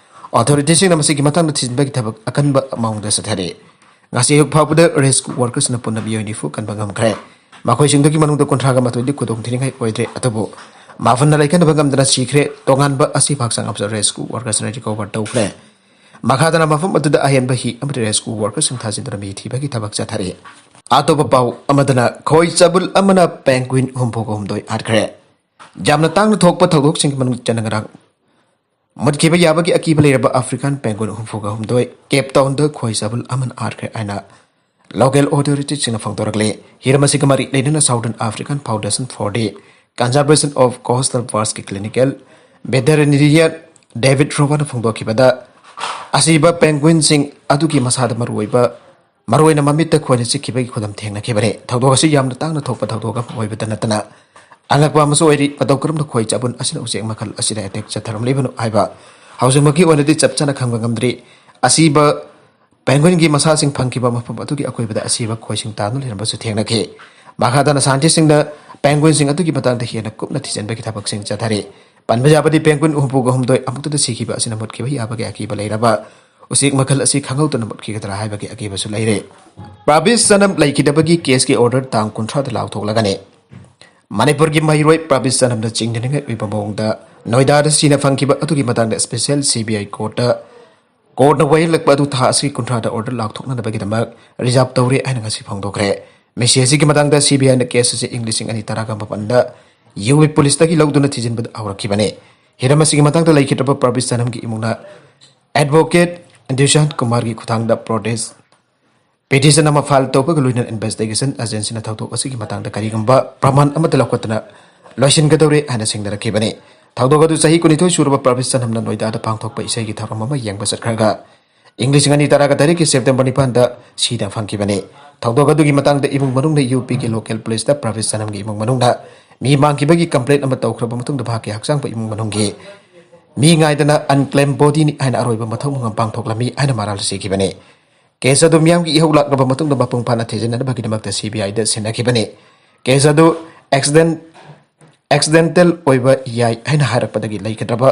ꯑꯣꯊꯣꯔꯤꯇꯤꯁꯤꯡꯅ ꯃꯁꯤꯒꯤ ꯃꯇꯥꯡꯗ ꯊꯤꯖꯤꯟꯕꯒꯤ ꯊꯕꯛ ꯑꯀꯟꯕ ꯃꯑꯣꯡꯗ ꯆꯠꯊꯔꯤ꯫ ꯉꯁꯤ ꯑꯌꯨꯛ ꯐꯥꯎꯕꯗ ꯔꯦꯁꯀ꯭ꯌꯨ ꯋꯥꯔꯀꯔꯁꯤꯡꯅ ꯄꯨꯟꯅ ꯃꯤꯑꯣꯏ ꯅꯤꯐꯨ ꯀꯟꯕ ꯉꯝꯈ꯭ꯔꯦ꯫ ꯃꯈꯣꯏꯁꯤꯡꯗꯨꯒꯤ ꯃꯅꯨꯡꯗ ꯀꯨꯟꯊ꯭ꯔꯥꯒ ꯃꯥꯊꯣꯏꯗꯤ ꯈꯨꯗꯣꯡ ꯊꯤꯅꯤꯡꯉꯥꯏ ꯑꯣꯏꯗ꯭ꯔꯦ, ꯑꯗꯨꯕꯨ ꯃꯥꯄꯟꯅ ꯂꯩꯈꯠꯅꯕ ꯉꯝꯗꯅ ꯁꯤꯈ꯭ꯔꯦ꯫ ꯇꯣꯉꯥꯟꯕ ꯑꯁꯤꯕ ꯍꯛꯆꯥꯡ ꯑꯃꯁꯨ ꯔꯦꯁꯀ꯭ꯌꯨ ꯋꯥꯔꯀꯔꯁꯤꯡꯅ ꯔꯤꯀꯣꯚꯔ ꯇꯧꯈ꯭ꯔꯦ꯫ ꯃꯈꯥꯗꯅ ꯃꯐꯝ ꯑꯗꯨꯗ ꯑꯍꯦꯟꯕ ꯍꯤ ꯑꯃꯗꯤ ꯔꯦꯁꯀ꯭ꯌꯨ ꯋꯥꯔꯀꯔꯁꯤꯡ ꯊꯥꯖꯤꯟꯗꯨꯅ ꯃꯤ ꯊꯤꯕꯒꯤ ꯊꯕꯛ ꯆꯠꯊꯔꯤ꯫ ꯑꯇꯣꯞꯄ ꯄꯥꯎ ꯑꯃꯗꯅ, ꯈꯣꯏ ꯆꯕꯨꯜ ꯑꯃꯅ ꯄꯦꯡꯒ꯭ꯋꯤꯟ ꯍꯨꯝꯐꯨꯒ ꯍꯨꯝꯗꯣꯏ ꯍꯥꯠꯈ꯭ꯔꯦ꯫ ꯌꯥꯝꯅ ꯇꯥꯡꯅ ꯊꯣꯛꯄ ꯊꯧꯗꯣꯛꯁꯤꯡꯒꯤ ꯃꯅꯨꯡ ꯆꯟꯅ ꯉꯔꯥꯡ ꯃꯨꯠꯈꯤꯕ ꯌꯥꯕꯒꯤ ꯑꯀꯤꯕ ꯂꯩꯔꯕ African penguin ꯍꯨꯝꯐꯨꯒ ꯍꯨꯝꯗꯣꯏ Cape Townꯗ ꯈꯣꯏ ꯆꯥꯕꯜ ꯑꯃꯅ ꯍꯥꯠꯈ꯭ꯔꯦ ꯍꯥꯏꯅ local authorityꯁꯤꯡꯅ ꯐꯣꯡꯗꯣꯔꯛꯂꯤ꯫ ꯍꯤꯔꯝ ꯑꯁꯤꯒ ꯃꯔꯤ ꯂꯩꯅꯅ Southern African Foundation for the Conservation of Coastal Birdsꯀꯤ clinical veterinarian David Rowanꯅ ꯐꯣꯡꯗꯣꯛꯈꯤꯕꯗ, ꯑꯁꯤꯕ penguinꯁꯤꯡ ꯑꯗꯨꯒꯤ ꯃꯁꯥꯗ ꯃꯔꯨꯑꯣꯏꯕ, ꯃꯔꯨꯑꯣꯏꯅ ꯃꯃꯤꯠꯇ ꯈꯣꯏꯅ ꯆꯤꯛꯈꯤꯕꯒꯤ ꯈꯨꯗꯝ ꯊꯦꯡꯅꯈꯤꯕꯅꯤ꯫ ꯊꯧꯗꯣꯛ ꯑꯁꯤ ꯌꯥꯝꯅ ꯇꯥꯡꯅ ꯊꯣꯛꯄ ꯊꯧꯗꯣꯛ ꯑꯃ ꯑꯣꯏꯕꯇ ꯅꯠꯇꯅ ꯑꯉꯛꯄ ꯑꯃꯁꯨ ꯑꯣꯏꯔꯤ꯫ ꯃꯇꯧ ꯀꯔꯝꯅ ꯈꯣꯏ ꯆꯥꯕꯨꯟ ꯑꯁꯤꯅ ꯎꯆꯦꯛ ꯃꯈꯜ ꯑꯁꯤꯗ attack ꯆꯠꯊꯔꯝꯂꯤꯕꯅꯣ ꯍꯥꯏꯕ ꯍꯧꯖꯤꯛꯃꯛꯀꯤ ꯑꯣꯏꯅꯗꯤ ꯆꯞ ꯆꯥꯅ ꯈꯪꯕ ꯉꯝꯗ꯭ꯔꯤ꯫ ꯑꯁꯤꯕ penguinꯒꯤ ꯃꯁꯥꯁꯤꯡ ꯐꯪꯈꯤꯕ ꯃꯐꯝ ꯑꯗꯨꯒꯤ ꯑꯀꯣꯏꯕꯗ ꯑꯁꯤꯕ ꯈꯣꯏꯁꯤꯡ ꯇꯥꯗꯨꯅ ꯂꯩꯔꯝꯕꯁꯨ ꯊꯦꯡꯅꯈꯤ꯫ ꯃꯈꯥ ꯇꯥꯅ scientistꯁꯤꯡꯅ penguinꯁꯤꯡ ꯑꯗꯨꯒꯤ ꯃꯇꯥꯡꯗ ꯍꯦꯟꯅ ꯀꯨꯞꯅ ꯊꯤꯖꯤꯟꯕꯒꯤ ꯊꯕꯛꯁꯤꯡ ꯆꯠꯊꯔꯤ꯫ ꯄꯟꯕ ꯌꯥꯕꯗꯤ penguin ꯍꯨꯝꯐꯨꯒ ꯍꯨꯝꯗꯣꯏ ꯑꯃꯨꯛꯇꯗ ꯁꯤꯈꯤꯕ ꯑꯁꯤꯅ ꯃꯨꯠꯈꯤꯕ ꯌꯥꯕꯒꯤ ꯑꯀꯤꯕ ꯂꯩꯔꯕ ꯎꯆꯦꯛ ꯃꯈꯜ ꯑꯁꯤ ꯈꯪꯍꯧꯗꯅ ꯃꯨꯠꯈꯤꯒꯗ꯭ꯔꯥ ꯍꯥꯏꯕꯒꯤ ꯑꯀꯤꯕꯁꯨ ꯂꯩꯔꯦ꯫ ꯄ꯭ꯔꯥꯕꯤꯁ ꯆꯅꯝ ꯂꯩꯈꯤꯗꯕꯒꯤ caseꯀꯤ order ꯇꯥꯡ ꯀꯨꯟꯊ꯭ꯔꯥꯗ ꯂꯥꯎꯊꯣꯛꯂꯒꯅꯤ꯫ ꯃꯅꯤꯄꯨꯔꯒꯤ ꯃꯍꯩꯔꯣꯏ ꯄ꯭ꯔꯥꯕꯤꯁ ꯆꯅꯝꯅ ꯆꯤꯡꯅꯅꯤꯡꯉꯥꯏ ꯑꯣꯏꯕ ꯃꯑꯣꯡꯗ ꯅꯣꯏꯗꯥꯗ ꯁꯤꯅ ꯐꯪꯈꯤꯕ ꯑꯗꯨꯒꯤ ꯃꯇꯥꯡꯗ special CBI courtꯇ courtꯅ ꯋꯥꯌꯦꯜꯂꯛꯄ ꯑꯗꯨ ꯊꯥ ꯑꯁꯤꯒꯤ ꯀꯨꯟꯊ꯭ꯔꯥꯗ order ꯂꯥꯎꯊꯣꯛꯅꯅꯕꯒꯤꯗꯃꯛ reserve ꯇꯧꯔꯦ ꯍꯥꯏꯅ ꯉꯁꯤ ꯐꯣꯡꯗꯣꯛꯈ꯭ꯔꯦ꯫ ꯃꯤꯁꯤ ꯑꯁꯤꯒꯤ ꯃꯇꯥꯡꯗ CBIꯅ case ꯑꯁꯤ ꯏꯪ ꯂꯤꯁꯤꯡ ꯑꯅꯤ ꯇꯔꯥꯒ ꯃꯥꯄꯟꯗ UP policeꯇꯒꯤ ꯂꯧꯗꯨꯅ ꯊꯤꯖꯤꯟꯕꯗ ꯍꯧꯔꯛꯈꯤꯕꯅꯤ꯫ ꯍꯤꯔꯝ ꯑꯁꯤꯒꯤ ꯃꯇꯥꯡꯗ ꯂꯩꯈꯤꯗ꯭ꯔꯕ ꯄ꯭ꯔꯥꯕꯤꯁ ꯆꯅꯝꯒꯤ ꯏꯃꯨꯡꯅ advocate ꯗꯤꯁꯥꯟ ꯀꯨꯃꯥꯔꯒꯤ ꯈꯨꯠꯊꯥꯡꯗ protest petition ꯑꯃ file ꯇꯧꯕꯒ ꯂꯣꯏꯅꯅ investigation agencyꯅ ꯊꯧꯗꯣꯛ ꯑꯁꯤꯒꯤ ꯃꯇꯥꯡꯗ ꯀꯔꯤꯒꯨꯝꯕ ꯄ꯭ꯔꯃꯥꯟ ꯑꯃꯠꯇ ꯂꯧꯈꯠꯇꯅ ꯂꯣꯏꯁꯤꯟꯒꯗꯧꯔꯦ ꯍꯥꯏꯅ ꯁꯤꯡꯅꯔꯛꯈꯤꯕꯅꯤ꯫ ꯊꯧꯗꯣꯛ ꯑꯗꯨ ꯆꯍꯤ ꯀꯨꯟꯅꯤꯊꯣꯏ ꯁꯨꯔꯕ ꯄ꯭ꯔꯥꯕꯤꯁ ꯆꯅꯝꯅ ꯅꯣꯏꯗꯥꯗ ꯄꯥꯡꯊꯣꯛꯄ ꯏꯁꯩꯒꯤ ꯊꯧꯔꯝ ꯑꯃ ꯌꯦꯡꯕ ꯆꯠꯈ꯭ꯔꯒ ꯏꯪ ꯂꯤꯁꯤꯡ ꯑꯅꯤ ꯇꯔꯥꯒ ꯇꯔꯦꯠꯀꯤ September ꯅꯤꯄꯥꯟꯗ ꯁꯤꯅ ꯐꯪꯈꯤꯕꯅꯤ꯫ ꯊꯧꯗꯣꯛ ꯑꯗꯨꯒꯤ ꯃꯇꯥꯡꯗ ꯏꯃꯨꯡ ꯃꯅꯨꯡꯅ UPꯒꯤ local policeꯇ ꯄ꯭ꯔꯥꯕꯤꯁ ꯆꯅꯝꯒꯤ ꯏꯃꯨꯡ ꯃꯅꯨꯡꯅ ꯃꯤ ꯃꯥꯡꯈꯤꯕꯒꯤ complaint ꯑꯃ ꯇꯧꯈ꯭ꯔꯕ ꯃꯇꯨꯡꯗ ꯃꯍꯥꯛꯀꯤ ꯍꯛꯆꯥꯡꯕꯨ ꯏꯃꯨꯡ ꯃꯅꯨꯡꯒꯤ ꯃꯤ ꯉꯥꯏꯗꯅ unclaimed bodyꯅꯤ ꯍꯥꯏꯅ ꯑꯔꯣꯏꯕ ꯃꯊꯧ ꯃꯉꯝ ꯄꯥꯡꯊꯣꯛꯂꯝꯃꯤ ꯍꯥꯏꯅ ꯃꯔꯥꯜ ꯁꯤꯈꯤꯕꯅꯤ꯫ Case ꯑꯗꯨ ꯃꯤꯌꯥꯝꯒꯤ ꯏꯍꯧ ꯂꯥꯛꯂꯕ ꯃꯇꯨꯡꯗ ꯃꯄꯨꯡ ꯐꯥꯅ ꯊꯤꯖꯤꯟꯅꯅꯕꯒꯤꯗꯃꯛꯇ CBIꯗ ꯁꯤꯟꯅꯈꯤꯕꯅꯤ꯫ Case ꯑꯗꯨ accident, accidental ꯑꯣꯏꯕ ꯌꯥꯏ ꯍꯥꯏꯅ ꯍꯥꯏꯔꯛꯄꯗꯒꯤ ꯂꯩꯈꯤꯗ꯭ꯔꯕ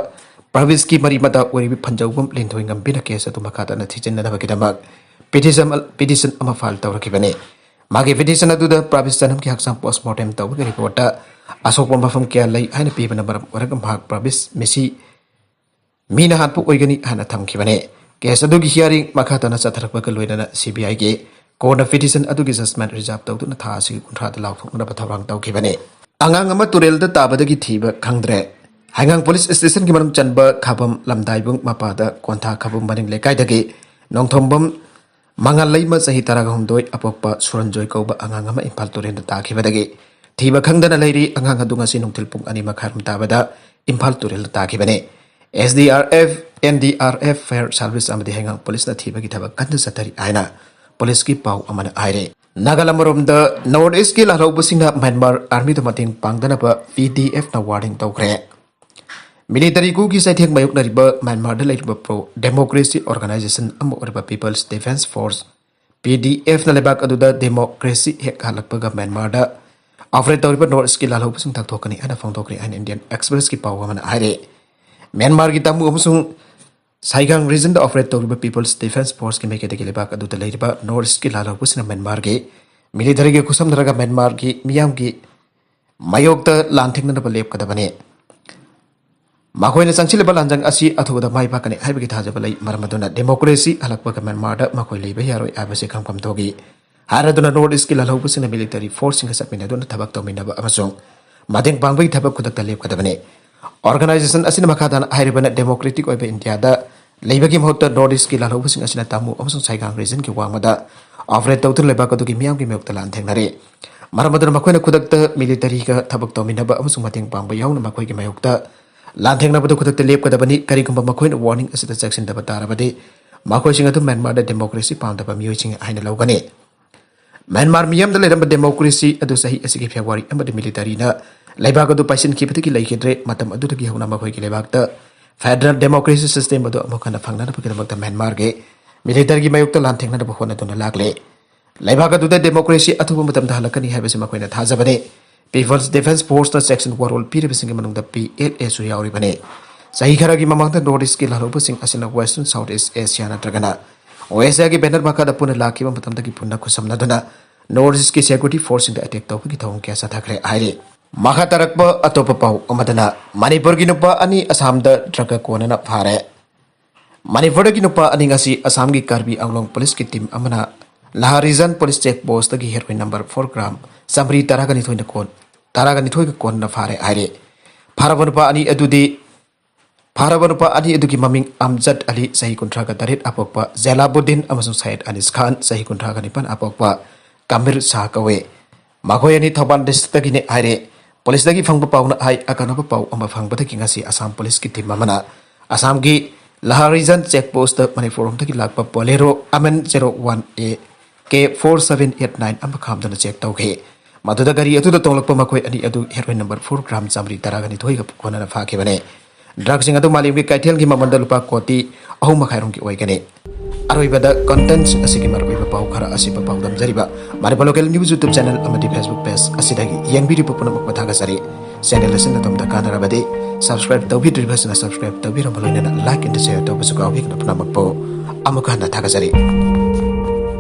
ꯄ꯭ꯔꯥꯕꯤꯁꯀꯤ ꯃꯔꯤ ꯃꯇꯥ ꯑꯣꯏꯔꯤꯕꯤ ꯐꯟꯖꯧꯕꯝ ꯂꯤꯟꯊꯣꯏꯉꯝꯕꯤꯅ case ꯑꯗꯨ ꯃꯈꯥ ꯇꯥꯅ ꯊꯤꯖꯤꯟꯅꯅꯕꯒꯤꯗꯃꯛ petition, petition ꯑꯃ file ꯇꯧꯔꯛꯈꯤꯕꯅꯤ꯫ ꯃꯥꯒꯤ petition ꯑꯗꯨꯗ ꯄ꯭ꯔꯥꯕꯤꯁ ꯆꯅꯝꯒꯤ ꯍꯛꯆꯥꯡ post mortem ꯇꯧꯕꯒꯤ reportꯇ ꯑꯁꯣꯛꯄ ꯃꯐꯝ ꯀꯌꯥ ꯂꯩ ꯍꯥꯏꯅ ꯄꯤꯕꯅ ꯃꯔꯝ ꯑꯣꯏꯔꯒ ꯃꯍꯥꯛ ꯄ꯭ꯔꯥꯕꯤꯁ ꯃꯤꯁꯤ ꯃꯤꯅ ꯍꯥꯠꯄ ꯑꯣꯏꯒꯅꯤ ꯍꯥꯏꯅ ꯊꯝꯈꯤꯕꯅꯤ꯫ Case ꯑꯗꯨꯒꯤ hearing ꯃꯈꯥ ꯇꯥꯅ ꯆꯠꯊꯔꯛꯄꯒ ꯂꯣꯏꯅꯅ CBIꯒꯤ courtꯅ petition ꯑꯗꯨꯒꯤ judgment reserve ꯇꯧꯗꯨꯅ ꯊꯥ ꯑꯁꯤꯒꯤ ꯀꯨꯟꯊ꯭ꯔꯥꯗ ꯂꯥꯎꯊꯣꯛꯅꯅꯕ ꯊꯧꯔꯥꯡ ꯇꯧꯈꯤꯕꯅꯤ꯫ ꯑꯉꯥꯡ ꯑꯃ ꯇꯨꯔꯦꯜꯗ ꯇꯥꯕꯗꯒꯤ ꯊꯤꯕ ꯈꯪꯗ꯭ꯔꯦ꯫ ꯍꯩꯉꯥꯡ ꯄꯨꯂꯤꯁ ꯁ꯭ꯇꯦꯁꯟꯒꯤ ꯃꯅꯨꯡ ꯆꯟꯕ ꯈꯥꯕꯝ ꯂꯝꯗꯥꯏꯕꯨꯡ ꯃꯄꯥꯗ ꯀꯣꯟꯊꯥ ꯈꯥꯕꯝ ꯃꯅꯤꯡ ꯂꯩꯀꯥꯏꯗꯒꯤ ꯅꯣꯡꯊꯣꯝꯕꯝ ꯃꯉꯥꯜꯂꯩꯃ, ꯆꯍꯤ ꯇꯔꯥꯍꯨꯝꯗꯣꯏ, ꯑꯄꯣꯛꯄ ꯁꯨꯔꯟꯖꯣꯏ ꯀꯧꯕ ꯑꯉꯥꯡ ꯑꯃ ꯏꯝꯐꯥꯜ ꯇꯨꯔꯦꯜꯗ ꯇꯥꯈꯤꯕꯗꯒꯤ ꯊꯤꯕ ꯈꯪꯗꯅ ꯂꯩꯔꯤ꯫ ꯑꯉꯥꯡ ꯑꯗꯨ ꯉꯁꯤ ꯅꯨꯡꯊꯤꯜ ꯄꯨꯡ ꯑꯅꯤ ꯃꯈꯥꯏꯔꯣꯝ ꯇꯥꯕꯗ ꯏꯝꯐꯥꯜ ꯇꯨꯔꯦꯜꯗ ꯇꯥꯈꯤꯕꯅꯤ꯫ SDRF, NDRF, fire service ꯑꯃꯗꯤ ꯍꯩꯉꯥꯡ ꯄꯨꯂꯤꯁꯅ ꯊꯤꯕꯒꯤ ꯊꯕꯛ ꯀꯟꯅ ꯆꯠꯊꯔꯤ ꯍꯥꯏꯅ ꯄꯨꯂꯤꯁꯀꯤ ꯄꯥꯎ ꯑꯃꯅ ꯍꯥꯏꯔꯤ꯫ ꯅꯥꯒꯥ ꯑꯃꯔꯣꯝꯗ, ꯅꯣꯔꯠ ꯏꯁꯀꯤ ꯂꯥꯜꯍꯧꯕꯁꯤꯡꯅ ꯃ꯭ꯌꯥꯟꯃꯥꯔ ꯑꯥꯔꯃꯤꯗ ꯃꯇꯦꯡ ꯄꯥꯡꯗꯅꯕ PDFꯅ ꯋꯥꯔꯅꯤꯡ ꯇꯧꯈ꯭ꯔꯦ꯫ ꯃꯤꯂꯤꯇꯔꯤ ꯀꯨꯒꯤ ꯆꯩꯊꯦꯡ ꯃꯥꯌꯣꯛꯅꯔꯤꯕ ꯃ꯭ꯌꯥꯟꯃꯥꯔꯗ ꯂꯩꯔꯤꯕ ꯄ꯭ꯔꯣ ꯗꯦꯃꯣꯀ꯭ꯔꯦꯁꯤ ꯑꯣꯔꯒꯅꯥꯏꯖꯦꯁꯟ ꯑꯃ ꯑꯣꯏꯔꯤꯕ ꯄꯤꯄꯜꯁ ꯗꯤꯐꯦꯟꯁ ꯐꯣꯔꯁ, PDFꯅ ꯂꯩꯕꯥꯛ ꯑꯗꯨꯗ ꯗꯦꯃꯣꯀ꯭ꯔꯦꯁꯤ ꯍꯦꯛ ꯍꯜꯂꯛꯄꯒ ꯃ꯭ꯌꯥꯟꯃꯥꯔꯗ ꯑꯣꯄꯔꯦꯠ ꯇꯧꯔꯤꯕ ꯅꯣꯔꯠ ꯏꯁꯀꯤ ꯂꯥꯜꯍꯧꯕꯁꯤꯡ ꯊꯥꯡꯊꯣꯛꯀꯅꯤ ꯍꯥꯏꯅ ꯐꯣꯡꯗꯣꯛꯈ꯭ꯔꯦ ꯍꯥꯏꯅ ꯏꯟꯗꯤꯌꯟ ꯑꯦꯛꯁꯄ꯭ꯔꯦꯁꯀꯤ ꯄꯥꯎ ꯑꯃꯅ ꯍꯥꯏꯔꯤ꯫ ꯃ꯭ꯌꯥꯟꯃꯥꯔꯒꯤ ꯇꯥꯃꯨ ꯑꯃꯁꯨꯡ ꯁꯥꯏꯒꯥꯡ ꯔꯤꯖꯟꯗ ꯑꯣꯄꯔꯦꯠ ꯇꯧꯔꯤꯕ ꯄꯤꯄꯜꯁ ꯗꯤꯐꯦꯟꯁ ꯐꯣꯔꯁꯀꯤ ꯃꯥꯏꯀꯩꯗꯒꯤ ꯂꯩꯕꯥꯛ ꯑꯗꯨꯗ ꯂꯩꯔꯤꯕ ꯅꯣꯔꯠ ꯏꯁꯀꯤ ꯂꯥꯜꯍꯧꯕꯁꯤꯡꯅ ꯃ꯭ꯌꯥꯟꯃꯥꯔꯒꯤ ꯃꯤꯂꯤꯇꯔꯤꯒ ꯈꯨꯠꯁꯝꯅꯔꯒ ꯃ꯭ꯌꯥꯟꯃꯥꯔꯒꯤ ꯃꯤꯌꯥꯝꯒꯤ ꯃꯥꯌꯣꯛꯇ ꯂꯥꯟꯊꯦꯡꯅꯅꯕ ꯂꯦꯞꯀꯗꯕꯅꯤ꯫ ꯃꯈꯣꯏꯅ ꯆꯪꯁꯤꯜꯂꯤꯕ ꯂꯥꯟꯖꯪ ꯑꯁꯤ ꯑꯊꯨꯕꯗ ꯃꯥꯏ ꯄꯥꯛꯀꯅꯤ ꯍꯥꯏꯕꯒꯤ ꯊꯥꯖꯕ ꯂꯩ꯫ ꯃꯔꯝ ꯑꯗꯨꯅ ꯗꯦꯃꯣꯀ꯭ꯔꯦꯁꯤ ꯍꯜꯂꯛꯄꯒ ꯃ꯭ꯌꯥꯟꯃꯥꯔꯗ ꯃꯈꯣꯏ ꯂꯩꯕ ꯌꯥꯔꯣꯏ ꯍꯥꯏꯕꯁꯤ ꯈꯪꯐꯝ ꯊꯣꯛꯏ꯫ ꯍꯥꯏꯔꯗꯨꯅ ꯅꯣꯔꯠ ꯏꯁꯀꯤ ꯂꯥꯜꯍꯧꯕꯁꯤꯡꯅ ꯃꯤꯂꯤꯇꯔꯤ ꯐꯣꯔꯁꯁꯤꯡꯒ ꯆꯠꯃꯤꯟꯅꯗꯨꯅ ꯊꯕꯛ ꯇꯧꯃꯤꯟꯅꯕ ꯑꯃꯁꯨꯡ ꯃꯇꯦꯡ ꯄꯥꯡꯕꯒꯤ ꯊꯕꯛ ꯈꯨꯗꯛꯇ ꯂꯦꯞꯀꯗꯕꯅꯤ꯫ ꯑꯣꯔꯒꯅꯥꯏꯖꯦꯁꯟ ꯑꯁꯤꯅ ꯃꯈꯥ ꯇꯥꯅ ꯍꯥꯏꯔꯤꯕꯅ ꯗꯦꯃꯣꯀ꯭ꯔꯦꯇꯤꯛ ꯑꯣꯏꯕ ꯏꯟꯗꯤꯌꯥꯗ ꯂꯩꯕꯒꯤ ꯃꯍꯨꯠꯇ ꯅꯣꯔꯠ ꯏꯁꯀꯤ ꯂꯥꯜꯍꯧꯕꯁꯤꯡ ꯑꯁꯤꯅ ꯇꯥꯃꯨ ꯑꯃꯁꯨꯡ ꯁꯥꯏꯒꯥꯡ ꯔꯤꯖꯟꯒꯤ ꯋꯥꯡꯃꯗ ꯑꯣꯄꯔꯦꯠ ꯇꯧꯗꯨꯅ ꯂꯩꯕꯥꯛ ꯑꯗꯨꯒꯤ ꯃꯤꯌꯥꯝꯒꯤ ꯃꯥꯌꯣꯛꯇ ꯂꯥꯟ ꯊꯦꯡꯅꯔꯤ꯫ ꯃꯔꯝ ꯑꯗꯨꯅ ꯃꯈꯣꯏꯅ ꯈꯨꯗꯛꯇ ꯃꯤꯂꯤꯇꯔꯤꯒ ꯊꯕꯛ ꯇꯧꯃꯤꯟꯅꯕ ꯑꯃꯁꯨꯡ ꯃꯇꯦꯡ ꯄꯥꯡꯕ ꯌꯥꯎꯅ ꯃꯈꯣꯏꯒꯤ ꯃꯥꯌꯣꯛꯇ ꯂꯥꯟꯊꯦꯡꯅꯕꯗꯨ ꯈꯨꯗꯛꯇ ꯂꯦꯞꯀꯗꯕꯅꯤ꯫ ꯀꯔꯤꯒꯨꯝꯕ ꯃꯈꯣꯏꯅ ꯋꯥꯔꯅꯤꯡ ꯑꯁꯤꯗ ꯆꯦꯛꯁꯤꯟꯗꯕ ꯇꯥꯔꯕꯗꯤ ꯃꯈꯣꯏꯁꯤꯡ ꯑꯗꯨ ꯃ꯭ꯌꯥꯟꯃꯥꯔꯗ ꯗꯦꯃꯣꯀ꯭ꯔꯦꯁꯤ ꯄꯥꯝꯗꯕ ꯃꯤꯑꯣꯏꯁꯤꯡ ꯍꯥꯏꯅ ꯂꯧꯒꯅꯤ꯫ ꯃ꯭ꯌꯥꯟꯃꯥꯔ ꯃꯤꯌꯥꯝꯗ ꯂꯩꯔꯝꯕ ꯗꯦꯃꯣꯀ꯭ꯔꯦꯁꯤ ꯑꯗꯨ ꯆꯍꯤ ꯑꯁꯤꯒꯤ ꯐꯦꯕ꯭ꯔꯨꯋꯥꯔꯤ ꯑꯃꯗꯤ ꯃꯤꯂꯤꯇꯔꯤꯅ ꯂꯩꯕꯥꯛ ꯑꯗꯨ ꯄꯥꯏꯁꯤꯟꯈꯤꯕꯗꯒꯤ ꯂꯩꯈꯤꯗ꯭ꯔꯦ꯫ ꯃꯇꯝ ꯑꯗꯨꯗꯒꯤ ꯍꯧꯅ ꯃꯈꯣꯏꯒꯤ ꯂꯩꯕꯥꯛꯇ ꯐꯦꯗꯔꯦꯜ ꯗꯦꯃꯣꯀ꯭ꯔꯦꯁꯤ ꯁꯤꯁꯇꯦꯝ ꯑꯗꯨ ꯑꯃꯨꯛ ꯍꯟꯅ ꯐꯪꯅꯅꯕꯒꯤꯗꯃꯛꯇ ꯃ꯭ꯌꯥꯟꯃꯥꯔꯒꯤ ꯃꯤꯂꯤꯇꯔꯤꯒꯤ ꯃꯥꯌꯣꯛꯇ ꯂꯥꯟꯊꯦꯡꯅꯅꯕ ꯍꯣꯠꯅꯗꯨꯅ ꯂꯥꯛꯂꯦ꯫ ꯂꯩꯕꯥꯛ ꯑꯗꯨꯗ ꯗꯦꯃꯣꯀ꯭ꯔꯦꯁꯤ ꯑꯊꯨꯕ ꯃꯇꯝꯗ ꯍꯜꯂꯛꯀꯅꯤ ꯍꯥꯏꯕꯁꯤ ꯃꯈꯣꯏꯅ ꯊꯥꯖꯕꯅꯤ꯫ ꯄꯤꯄꯜꯁ ꯗꯤꯐꯦꯟꯁ ꯐꯣꯔꯁꯅ ꯆꯦꯛꯁꯤꯟ ꯋꯥꯔꯣꯜ ꯄꯤꯔꯤꯕꯁꯤꯡꯒꯤ ꯃꯅꯨꯡꯗ PLAꯁꯨ ꯌꯥꯎꯔꯤꯕꯅꯤ꯫ ꯆꯍꯤ ꯈꯔꯒꯤ ꯃꯃꯥꯡꯗ ꯅꯣꯔꯠ ꯏꯁꯀꯤ ꯂꯥꯜꯍꯧꯕꯁꯤꯡ ꯑꯁꯤꯅ ꯋꯦꯁꯇꯔꯟ ꯁꯥꯎꯠ ꯏꯁ ꯑꯦꯁꯤꯌꯥ ꯅꯠꯇ꯭ꯔꯒꯅ OSAꯒꯤ ꯕꯦꯅꯔ ꯃꯈꯥꯗ ꯄꯨꯟꯅ ꯂꯥꯛꯈꯤꯕ ꯃꯇꯝꯗꯒꯤ ꯄꯨꯟꯅ ꯈꯨꯠꯁꯝꯅꯗꯨꯅ ꯅꯣꯔꯠ ꯏꯁꯀꯤ ꯁꯦꯀ꯭ꯌꯨꯔꯤꯇꯤ ꯐꯣꯔꯁꯁꯤꯡꯗ ꯑꯦꯇꯦꯛ ꯇꯧꯕꯒꯤ ꯊꯧꯑꯣꯡ ꯀꯌꯥ ꯆꯠꯊꯈ꯭ꯔꯦ ꯍꯥꯏꯔꯤ꯫ ꯃꯈꯥ ꯇꯥꯔꯛꯄ ꯑꯇꯣꯞꯄ ꯄꯥꯎ ꯑꯃꯗꯅ, ꯃꯅꯤꯄꯨꯔꯒꯤ ꯅꯨꯄꯥ ꯑꯅꯤ ꯑꯁꯥꯝꯗ ꯗ꯭ꯔꯒ ꯀꯣꯟꯅꯅ ꯐꯥꯔꯦ꯫ ꯃꯅꯤꯄꯨꯔꯗꯒꯤ ꯅꯨꯄꯥ ꯑꯅꯤ ꯉꯁꯤ ꯑꯁꯥꯝꯒꯤ ꯀꯥꯔꯕꯤ ꯑꯪꯂꯣꯡ ꯄꯨꯂꯤꯁꯀꯤ ꯇꯤꯝ ꯑꯃꯅ ꯂꯍꯥꯔꯤꯖꯥꯟ ꯄꯨꯂꯤꯁ ꯆꯦꯛ ꯄꯣꯁꯇꯒꯤ ꯍꯦꯔꯣꯏꯟ ꯅꯝꯕꯔ ꯐꯣꯔ ꯒ꯭ꯔꯥꯝ ꯆꯥꯃꯔꯤ ꯇꯔꯥꯒ ꯅꯤꯊꯣꯏꯅ ꯀꯣꯟ ꯇꯔꯥꯒ ꯅꯤꯊꯣꯏꯒ ꯀꯣꯟꯅ ꯐꯥꯔꯦ ꯍꯥꯏꯔꯦ꯫ ꯐꯥꯔꯕ ꯅꯨꯄꯥ ꯑꯅꯤ ꯑꯗꯨꯗꯤ, ꯐꯥꯔꯕ ꯅꯨꯄꯥ ꯑꯅꯤ ꯑꯗꯨꯒꯤ ꯃꯃꯤꯡ ꯑꯝꯖꯗ ꯑꯂꯤ, ꯆꯍꯤ ꯀꯨꯟꯊ꯭ꯔꯥꯒ ꯇꯔꯦꯠ ꯑꯄꯣꯛꯄ, ꯖꯦꯂꯥꯕꯨꯗꯤꯟ ꯑꯃꯁꯨꯡ ꯁꯌꯦꯗ ꯑꯅꯤꯁ ꯈꯥꯟ, ꯆꯍꯤ ꯀꯨꯟꯊ꯭ꯔꯥꯒ ꯅꯤꯄꯥꯟ ꯑꯄꯣꯛꯄ, ꯀꯥꯃꯤꯔ ꯁꯥꯍ ꯀꯧꯏ꯫ ꯃꯈꯣꯏ ꯑꯅꯤ ꯊꯧꯕꯥꯜ ꯗꯤꯁꯇ꯭ꯔꯤꯛꯇꯒꯤꯅꯤ ꯍꯥꯏꯔꯦ꯫ ꯄꯨꯂꯤꯁꯇꯒꯤ ꯐꯪꯕ ꯄꯥꯎꯅ ꯍꯥꯏ, ꯑꯀꯛꯅꯕ ꯄꯥꯎ ꯑꯃ ꯐꯪꯕꯗꯒꯤ ꯉꯁꯤ ꯑꯁꯥꯝ ꯄꯨꯂꯤꯁꯀꯤ ꯇꯤꯝ ꯑꯃꯅ ꯑꯁꯥꯝꯒꯤ ꯂꯍꯥꯔꯤꯖꯟ ꯆꯦꯛ ꯄꯣꯁꯇ ꯃꯅꯤꯄꯨꯔ ꯔꯣꯝꯗꯒꯤ ꯂꯥꯛꯄ Bolero M N zero one A K four seven eight nine ꯑꯃ ꯈꯥꯝꯗꯨꯅ ꯆꯦꯛ ꯇꯧꯈꯤ꯫ ꯃꯗꯨꯗ ꯒꯥꯔꯤ ꯑꯗꯨꯗ ꯇꯣꯡꯂꯛꯄ ꯃꯈꯣꯏ ꯑꯅꯤ ꯑꯗꯨ ꯍꯦꯔꯣꯏꯟ ꯅꯝꯕꯔ ꯐꯣꯔ ꯒ꯭ꯔꯥꯝ ꯆꯥꯃꯔꯤ ꯇꯔꯥꯒ ꯅꯤꯊꯣꯏꯒ ꯀꯣꯟꯅꯅ ꯐꯥꯈꯤꯕꯅꯤ꯫ ꯗ꯭ꯔꯒꯁꯤꯡ ꯑꯗꯨ ꯃꯥꯂꯦꯝꯒꯤ ꯀꯩꯊꯦꯜꯒꯤ ꯃꯃꯜꯗ ꯂꯨꯄꯥ ꯀꯣꯇꯤ ꯑꯍꯨꯝ ꯃꯈꯥꯏꯔꯣꯝꯒꯤ ꯑꯣꯏꯒꯅꯤ꯫ ꯑꯔꯣꯏꯕꯗ ꯀꯟꯇꯦꯟꯁ ꯑꯁꯤꯒꯤ ꯃꯔꯨꯑꯣꯏꯕ ꯄꯥꯎ ꯈꯔ ꯑꯁꯤꯕꯨ ꯄꯥꯎꯗꯝꯖꯔꯤꯕ Manipur local news YouTube channel ꯑꯃꯗꯤ ꯐꯦꯁꯕꯨꯛ ꯄꯦꯖ ꯑꯁꯤꯗꯒꯤ ꯌꯦꯡꯕꯤꯔꯤꯕ ꯄꯨꯝꯅꯃꯛꯄꯨ ꯊꯥꯒꯠꯆꯔꯤ꯫ ꯆꯦꯅꯦꯜ ꯑꯁꯤꯅ ꯑꯗꯣꯝꯗ ꯀꯥꯟꯅꯔꯕꯗꯤ ꯁꯕꯁꯀ꯭ꯔꯥꯏꯕ ꯇꯧꯕꯤꯗ꯭ꯔꯤꯕꯁꯤꯅ ꯁꯕꯁꯀ꯭ꯔꯥꯏꯕ ꯇꯧꯕꯤꯔꯝꯕ ꯂꯣꯏꯅꯅ ꯂꯥꯏꯛ ꯑꯦꯟ ꯁꯦꯌꯔ ꯇꯧꯕꯁꯨ ꯀꯥꯎꯕꯤꯒꯅꯨ꯫ ꯄꯨꯝꯅꯃꯛꯄꯨ ꯑꯃꯨꯛ ꯍꯟꯅ ꯊꯥꯒꯠꯆꯔꯤ꯫